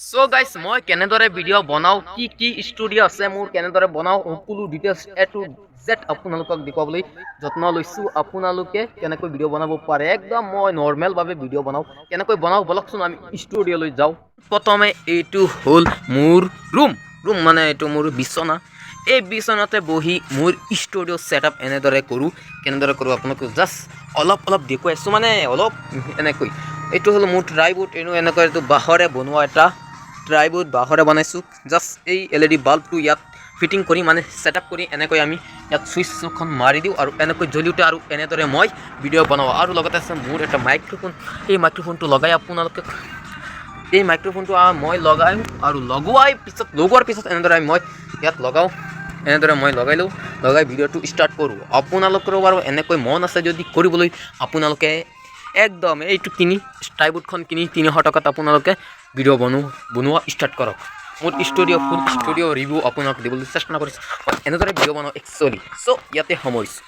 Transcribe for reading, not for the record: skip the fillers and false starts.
চ' গাইছ, মই কেনেদৰে ভিডিঅ' বনাওঁ, কি কি ষ্টুডিঅ' আছে মোৰ, কেনেদৰে বনাওঁ, সকলো ডিটেইলছ এ টু জেড আপোনালোকক দেখুৱাবলৈ যত্ন লৈছোঁ। আপোনালোকে কেনেকৈ ভিডিঅ' বনাব পাৰে, একদম মই নৰ্মেলভাৱে ভিডিঅ' বনাওঁ, কেনেকৈ বনাওঁ, ব'লকচোন আমি ষ্টুডিঅ'লৈ যাওঁ। প্ৰথমে এইটো হ'ল মোৰ ৰুম। ৰুম মানে এইটো মোৰ বিচনা। এই বিচনাতে বহি মোৰ ষ্টুডিঅ' ছেট আপ এনেদৰে কৰোঁ। কেনেদৰে কৰোঁ, আপোনালোকক জাষ্ট অলপ অলপ দেখুৱাইছোঁ, মানে অলপ এনেকৈ। এইটো হ'ল মোৰ ট্ৰাইপড। এইটো এনেকৈ, এইটো বাঁহৰে বনোৱা এটা ট্ৰাইপড, বাঁহৰে বনাইছোঁ। জাষ্ট এই এলইডি বাল্বটো ইয়াত ফিটিং কৰি, মানে ছেট আপ কৰি এনেকৈ আমি ইয়াত ছুইচখন মাৰি দিওঁ আৰু এনেকৈ জ্বলি উঠে আৰু এনেদৰে মই ভিডিঅ' বনাওঁ। আৰু লগতে আছে মোৰ এটা মাইক্ৰফোন। এই মাইক্ৰফোনটো লগাই আপোনালোকে, এই মাইক্ৰফোনটো মই লগাই আৰু লগোৱাৰ পিছত এনেদৰে মই ইয়াত লগাওঁ। এনেদৰে মই লগাই লওঁ, লগাই ভিডিঅ'টো ষ্টাৰ্ট কৰোঁ। আপোনালোকৰো বাৰু এনেকৈ মন আছে যদি কৰিবলৈ, আপোনালোকে একদম এইটো কিনি, ট্ৰাইপডখন কিনি 300 টকাত আপোনালোকে ভিডিঅ' বনোৱা ষ্টাৰ্ট কৰক। মোৰ ষ্টুডিঅ', ফুল ষ্টুডিঅ' ৰিভিউ আপোনালোক দিবলৈ চেষ্টা কৰিছোঁ। মই এনেদৰে ভিডিঅ' বনাওঁ একচুৱেলি। চ' ইয়াতে সামৰিছোঁ।